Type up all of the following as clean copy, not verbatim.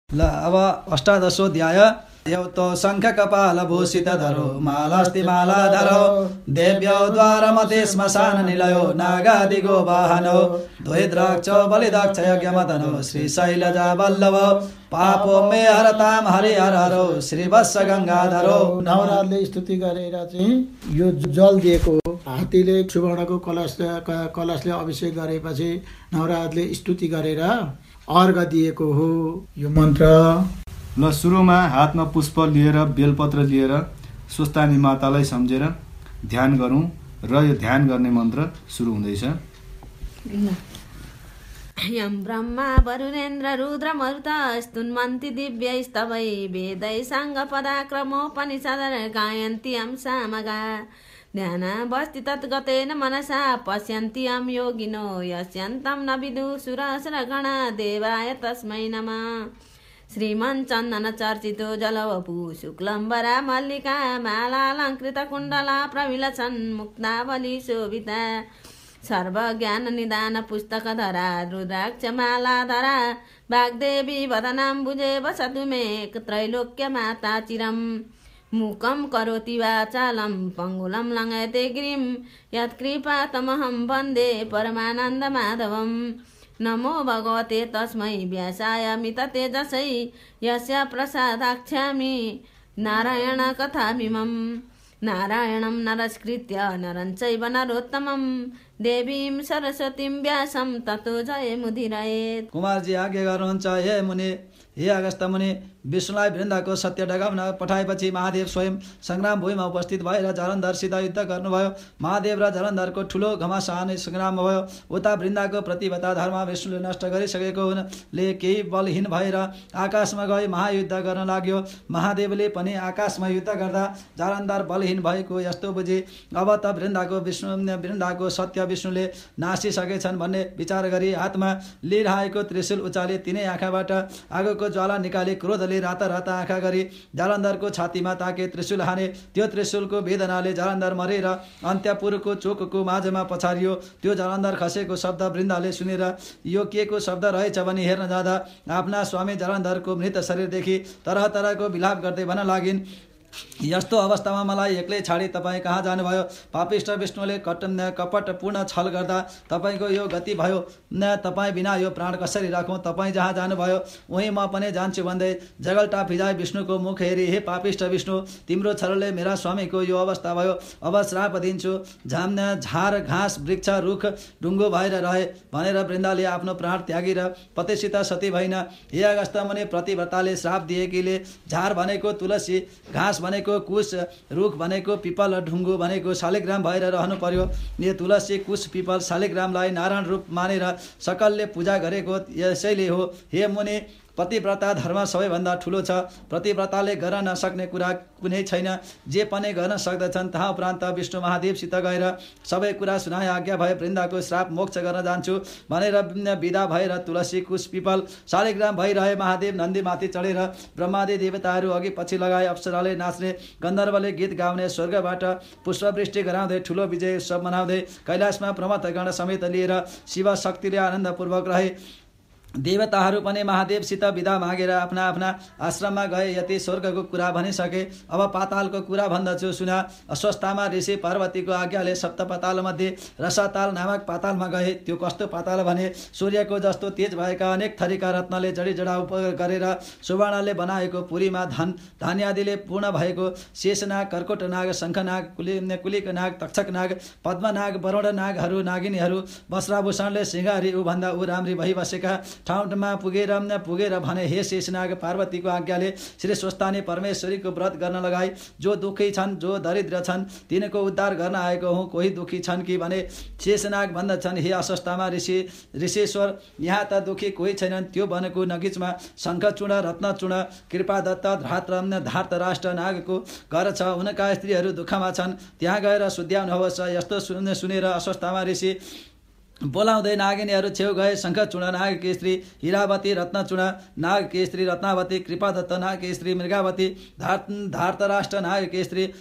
ल अब अष्टादशोऽध्याय यौतो शङ्खकपालभूषितधरो मालास्ति मालाधरो देव्यो द्वारमते श्मशान निलयो नागादिगो वाहनो द्वैद्राक्ष बलिदाक्ष यज्ञमदनो श्रीशैलजा वल्लभ पापो मे हरताम हरिहरहरो श्रीवत्स गङ्गाधरो। नवराजले स्तुति गरेर चाहिँ यो जल दिएको हात्तीले सुवर्णको कलशले अभिषेक गरेपछि नवराजले स्तुति गरेर अर्घ दिएको हो यो मन्त्र। ल सुरुमा हातमा पुष्प लिएर बेलपत्र लिएर स्वस्थानी मातालाई सम्झेर ध्यान गरौँ र यो ध्यान गर्ने मन्त्र सुरु हुँदैछ। यं ब्रह्मा वरुणेन्द्र रुद्र मरुत स्तुन्वन्ति दिव्य स्तवै वेदै साङ्गपदाक्रमोपनिषद गायन्ति यं सामगा ध्यान बस्ति तद्गतेन मनसा पश्यन्ति यं योगिनो यस्यन्तं न विदुषुरसुरगणा देवाय तस्मै नमः। श्रीमञ्चन्दन चर्चितो जलवपु शुक्लम्बरा मल्लिका मालालङ्कृत कुण्डला प्रविलसन् मुक्तावली शोभिता सर्वज्ञान निदान पुस्तकधरा रुद्राक्ष मालाधरा वाग्देवी वदनाम्बुजे वसतु मे त्रैलोक्य माता चिरम् मूकं करोति वाचालं पङ्गुलं लङ्घयते गिरिं यत्कृपातमहं वन्दे परमानन्दमाधवम्। नमो भगवते तस्मै व्यासाय मिततेजसै यस्य प्रसादाख्यामि नारायण कथामिमम्। नारायणं नरस्कृत्य नरं चैव नरोत्तमं देवीं सरस्वतीं व्यासं ततो जयमुदीरयेत्। कुमारजी आज्ञा गर्नुहुन्छ हे मुनि, हे अगस्त्य मुनि, विष्णुलाई वृन्दाको सत्य डगाउन पठाएपछि महादेव स्वयं सङ्ग्राम भूमिमा उपस्थित भएर जलन्धरसित युद्ध गर्नुभयो। महादेव र जलन्धरको ठुलो घमासान सङ्ग्राम भयो। उता वृन्दाको प्रतिबद्धता धर्म विष्णुले नष्ट गरिसकेको हुनाले केही बलहीन भएर आकाशमा गई महायुद्ध गर्न लाग्यो। महादेवले पनि आकाशमा युद्ध गर्दा जलन्धर बलहीन भएको यस्तो बुझे अब त वृन्दाको सत्य विष्णुले नासिसकेछन् भन्ने विचार गरी हातमा लिइरहेको त्रिशूल उचाले तिनै आँखाबाट आगोको ज्वाला निकाले क्रोधले राता राता आँखा गरी जलन्धरको छातीमा ताके त्रिशूल हाने। त्यो त्रिशूलको वेदनाले जलन्धर मरेर अन्त्यपुरको चोकको माझमा पछारियो। त्यो जलन्धर खसेको शब्द वृन्दाले सुनेर यो के को शब्द रहेछ भनी हेर्न जाँदा आफ्ना स्वामी जलन्धरको मृत शरीरदेखि तरह तरहको विलाप गर्दै भन्न लागिन्, यस्तो अवस्थामा मलाई एक्लै छाडी तपाईँ कहाँ जानुभयो? पापिष्ट विष्णुले कपटपूर्ण छल गर्दा तपाईँको यो गति भयो। तपाईँ बिना यो प्राण कसरी राखौँ? तपाईँ जहाँ जानुभयो उहीँ म पनि जान्छु भन्दै जगल्टा फिजाई विष्णुको मुख हेरी, हे पापिष्ट विष्णु, तिम्रो छलले मेरा स्वामीको यो अवस्था भयो। अब श्राप दिन्छु, झार घाँस वृक्ष रुख ढुङ्गो भएर रहे भनेर वृन्दाले आफ्नो प्राण त्यागेर पतिसित सती भइन। हे अगस्त्य मुनि, प्रतिव्रताले श्राप दिएकीले झार भनेको तुलसी, घाँस भनेको कुश, रुख भनेको पिपल, ढुङ्गो भनेको शालिग्राम भएर रहनु पर्यो। यो तुलसी, कुश, पिपल, शालिग्रामलाई नारायण रूप मानेर सकलले पूजा गरेको यसैले हो। हे मुनि, पतिव्रता धर्म सबैभन्दा ठुलो छ। प्रतिव्रताले गर्न नसक्ने कुरा कुनै छैन। जे पनि गर्न सक्दछन्। तहाँ उपरान्त विष्णु महादेवसित गएर सबै कुरा सुनाए आज्ञा भए वृन्दाको श्राप मोक्ष गर्न जान्छु भनेर विदा भएर तुलसी, कुश, पिपल, शालिग्राम भइरहे महादेव नन्दीमाथि चढेर ब्रह्मादि देवताहरू अघि पछि लगाए अप्सराले नाच्ने, गन्धर्वले गीत गाउने, स्वर्गबाट पुष्पवृष्टि गराउँदै ठुलो विजय उत्सव मनाउँदै कैलाशमा प्रमथगण समेत लिएर शिव शक्तिले आनन्दपूर्वक रहे। देवताहरू पनि महादेवसित विदा मागेर आफ्ना आफ्ना आश्रममा गए। यति स्वर्गको कुरा भनिसके, अब पातालको कुरा भन्दछु सुना। अस्वस्थामा ऋषि पार्वतीको आज्ञाले सप्त पातालमध्ये रसाताल नामक पातालमा गए। त्यो कस्तो पाताल भने सूर्यको जस्तो तेज भएका अनेक थरीका रत्नले जडीजडा गरेर सुवर्णले बनाएको पुरीमा धान्यादिले पूर्ण भएको शेषनाग, कर्कोटनाग, शङ्खनाग, कुलिकनाग, तक्षकनाग, पद्मनाग, वरुणनागहरू, नागिनीहरू वस्त्राभूषणले सिंगारी उभन्दा ऊ राम्री भइबसेका ठाउँमा पुगेर भने, हे शेषनाग, पार्वतीको आज्ञाले श्री स्वस्थानी परमेश्वरीको व्रत गर्न लगाई। जो दुखी छन्, जो दरिद्र छन्, तिनको उद्धार गर्न आएको हुँ। कोही दुखी छन् कि भने शेषनाग भन्दछन्, हे अस्वस्थामा ऋषेश्वर, यहाँ त दुखी कोही छैनन्। त्यो वनको नगिचमा शङ्खचूर्ण, रत्नचूर्ण, कृपादत्त, धार्तराष्ट्र नागको घर छ। उनका स्त्रीहरू दुःखमा छन्, त्यहाँ गएर सुध्याउनुहोस्। यस्तो सुनेर अस्वस्थामा ऋषि बोलाउँदै नागिनीहरू छेउ गए। शङ्खचूर्ण नागकी स्त्री हिरावती, रत्नचूर्ण नागकी स्त्री रत्नावती, कृपादत्त नागकी स्त्री मृगावती, धार्तराष्ट्र नागकी स्त्री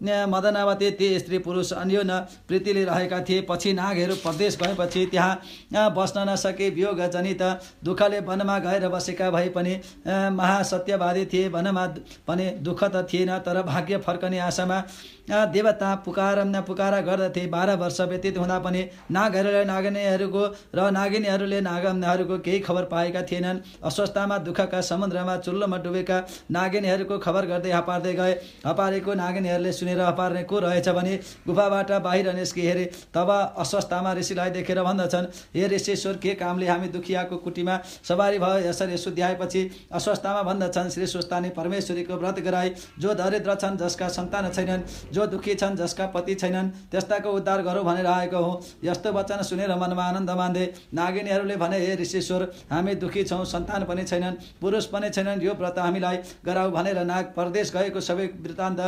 मदनावती ती स्त्री पुरुष अन्योन प्रीतिले रहेका थिए। पछि नागहरू प्रदेश गएपछि त्यहाँ बस्न नसके वियोग जनित दुःखले वनमा गएर बसेका भए पनि महासत्यवादी थिए। वनमा पनि दुःख त थिएन, तर भाग्य फर्कने आशामा देवता पुकारा गर्दथे। 12 वर्ष व्यतीत हुँदा पनि नागहरूले नागिनीहरूको र नागिनीहरूले नागहरूको केही खबर पाएका थिएनन्। अस्वस्थतामा दुःखका समुद्रमा चुल्लोमा डुबेका नागिनीहरूको खबर गर्दै हपार्दै गए। हपारेको नागिनीहरूले सुनेर हपार्ने को रहेछ भने गुफाबाट बाहिर निस्के हेरे। तब अस्वस्थतामा ऋषिलाई देखेर भन्दछन्, हे ऋषिश्वर, के कामले हामी दुखियाको कुटीमा सवारी भयो? यसरी सुध्याएपछि अस्वस्थतामा भन्दछन्, श्री सुस्तानी परमेश्वरीको व्रत गराई। जो दरिद्र छन्, जसका सन्तान छैनन्, जो दुखी छन्, जसका पति छैनन्, त्यस्ताको उद्धार गरौँ भनेर आएको हो। यस्तो वचन सुनेर मनमा आनन्द मान्दे नागिनीहरूले भने, हे ऋषिश्वर, हामी दुखी छौँ, सन्तान पनि छैनन्, पुरुष पनि छैनन्, यो व्रत हामीलाई गराऊ भनेर नाग परदेश गएको सबै वृत्तान्त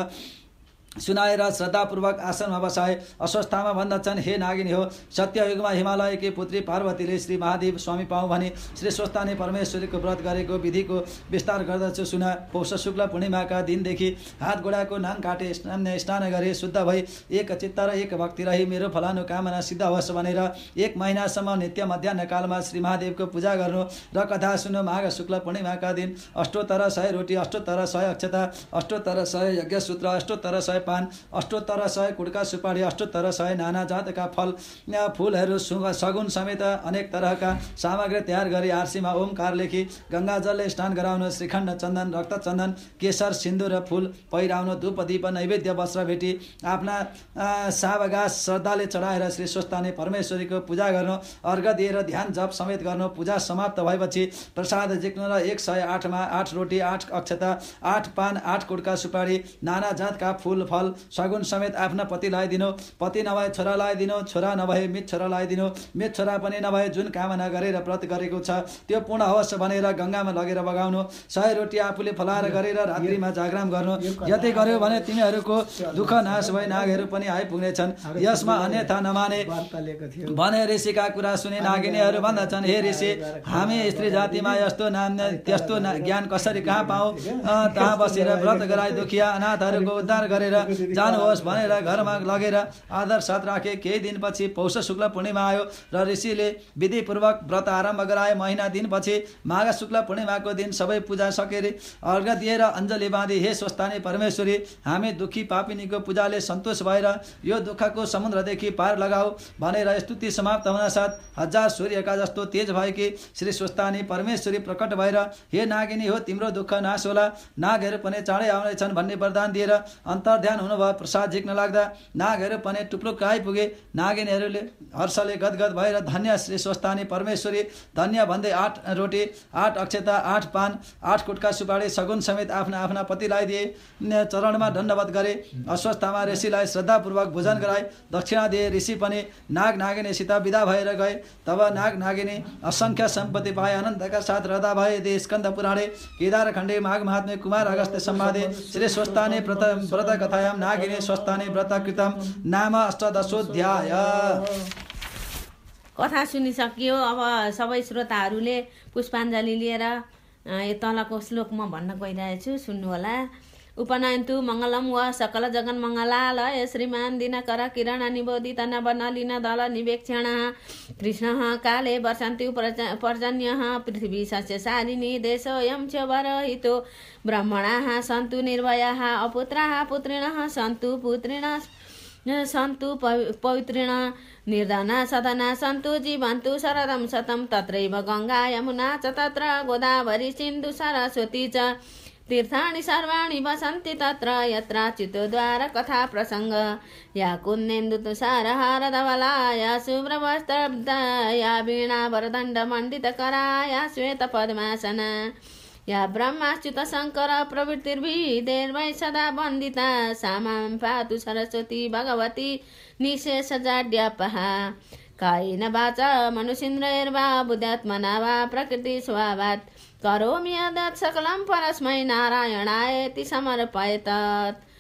सुनाएर श्रद्धापूर्वक आसनमा बसाए। अस्वस्थतामा भन्दछन्, हे नागिनी हो, सत्ययुगमा हिमालयकी पुत्री पार्वतीले श्री महादेव स्वामी पाऊँ भने श्री स्वस्थानी परमेश्वरीको व्रत गरेको विधिको विस्तार गर्दछु सुना। पौष शुक्ल पूर्णिमाका दिनदेखि हात गोडाको नाङ काटे स्नान गरे, शुद्ध भई एक चित्त र एक भक्ति रही मेरो फलानु कामना सिद्ध होस् भनेर 1 महिनासम्म नित्य मध्याह्न कालमा श्री महादेवको पूजा गर्नु र कथा सुन्नु। माघ शुक्ल पूर्णिमाका दिन अष्टोत्तर 100 रोटी, अष्टोत्तर 100 अक्षता, अष्टोत्तर 100 यज्ञसूत्र, अष्टोत्तर 100 पान, अष्टोत्तर 100 कुड्का सुपारी, अष्टोत्तर 100 नाना जातका फूलहरू सगुन समेत अनेक तरहका सामग्री तयार गरी आरसीमा ओमकार लेखी गङ्गाजलले स्नान गराउनु। श्रीखण्ड, चन्दन, रक्तचन्दन, केशर, सिन्दुर र फूल पहिराउनु। धूप दीप नैवेद्य वस्त्र भेटी आफ्ना सावगास श्रद्धाले चढाएर श्री स्वस्थानी परमेश्वरीको पूजा गर्नु। अर्घ दिएर ध्यान जप समेत गर्नु। पूजा समाप्त भएपछि प्रसाद झिक्नु र 108 मा 8 रोटी, 8 अक्षता, 8 पान, 8 कुड्का सुपारी, नाना जातका फूल फल सगुन समेत आफ्ना पतिलाई दिनु। पति नभए छोरालाई दिनु, छोरा नभए मित छोरालाई दिनु, मित छोरा पनि नभए जुन कामना गरेर व्रत गरेको छ त्यो पूर्ण होस् भनेर गङ्गामा लगेर बगाउनु। 100 रोटी आफूले फलाएर गरेर रात्रिमा जागराम गर्नु। यति गर्यो भने तिमीहरूको दुःख नाश भई नागहरू पनि आइपुग्नेछन्। यसमा अन्यथा नमाने भने ऋषिका कुरा सुने नागिनीहरू भन्दछन्, हे ऋषि, हामी स्त्री जातिमा यस्तो त्यस्तो ज्ञान कसरी कहाँ पाऊ? तहाँ बसेर व्रत गराई दुखिया अनाथहरूको उद्धार गरेर जानुहोस् भनेर घरमा लगेर आदर साथ राखे। केही दिनपछि पौष शुक्ल पूर्णिमा आयो र ऋषिले विधिपूर्वक व्रत आरम्भ गराए। महिना दिनपछि माघ शुक्ल पूर्णिमाको दिन सबै पूजा सकेर अर्घ दिएर अञ्जली बाँधी, हे स्वस्थानी परमेश्वरी, हामी दुखी पापिनीको पूजाले सन्तोष भएर यो दुःखको समुद्रदेखि पार लगाऊ भनेर स्तुति समाप्त हुनसाथ 1000 सूर्यका जस्तो तेज भएकी श्री स्वस्थानी परमेश्वरी प्रकट भएर, हे नागिनी हो, तिम्रो दुःख नाश होला, नागहरू पनि चाँडै आउनेछन् भन्ने वरदान दिएर अन्तर्ध्यान हुनुभयो। प्रसाद झिक्न लाग्दा नागहरू पनि टुप्लुक्क आइपुगे। नागिनीहरूले हर्षले गदगद भएर धन्य श्री स्वस्थानी परमेश्वरी, धन्य भन्दै 8 रोटी, 8 अक्षता, 8 पान, 8 कुटका सुपारी सगुन समेत आफ्ना आफ्ना पतिलाई दिए। चरणमा दण्डवत गरे। अस्वस्थतामा ऋषिलाई श्रद्धापूर्वक भोजन गराए, दक्षिणा दिए। ऋषि पनि नाग नागिनीसित विदा भएर गए। तब नाग नागिनी असंख्य सम्पत्ति पाए, आनन्दका साथ रदा भए। स्कन्द पुराणे केदार खण्डे माघ महात्म्य कुमार अगस्त्य संवादे श्री स्वस्थानी व्रत कथायां नागिनी स्वस्थानी व्रत कृतम नाम अष्टदशोऽध्याय। कथा सुनिसकियो। अब सबै श्रोताहरूले पुष्पाञ्जली लिएर यो तलको श्लोक म भन्न गइरहेछु, सुन्नु होला। उपनयन्तु मङ्गलम व सकल जगन मङ्गलालय श्रीमान दिनकर किरण निबोधित नवनलिन दल निवेक्षण कृष्ण काले वर्षन्ति पर्जन्यः पृथ्वी सस्यशालिनी देशोऽयं च वरहितो ब्राह्मणाः सन्तु निर्भयाः अपुत्राः पुत्रिणः सन्तु पुत्रिणः सन्तु पवित्रिण निर्धना सदना सन्तु जीवन्तु शरदं शतं तत्रैव गङ्गा यमुना च तत्र गोदावरी सिन्धु सरस्वती च तीर्थानि सर्वाणि वसन्ति तत्र यत्र चित्तद्वार कथा प्रसंग या कुन्देन्दु तुषारहार धवला या शुभ्रवस्त्रब्धा या वीणा वरदण्ड मण्डितकरा या श्वेत पद्मासना या ब्रह्माच्युत शङ्कर प्रवृत्तिर्भिदेर्वै सदा वन्दिता सा मां पातु सरस्वती भगवती निशेषजाड्यापः कायेन वाचा मनुषेन्द्रियैर्वा बुद्ध्यात्मना वा प्रकृति स्वभावात् करोमि यद्यत् सकलं परस्मै नारायणायेति समर्पयेत्।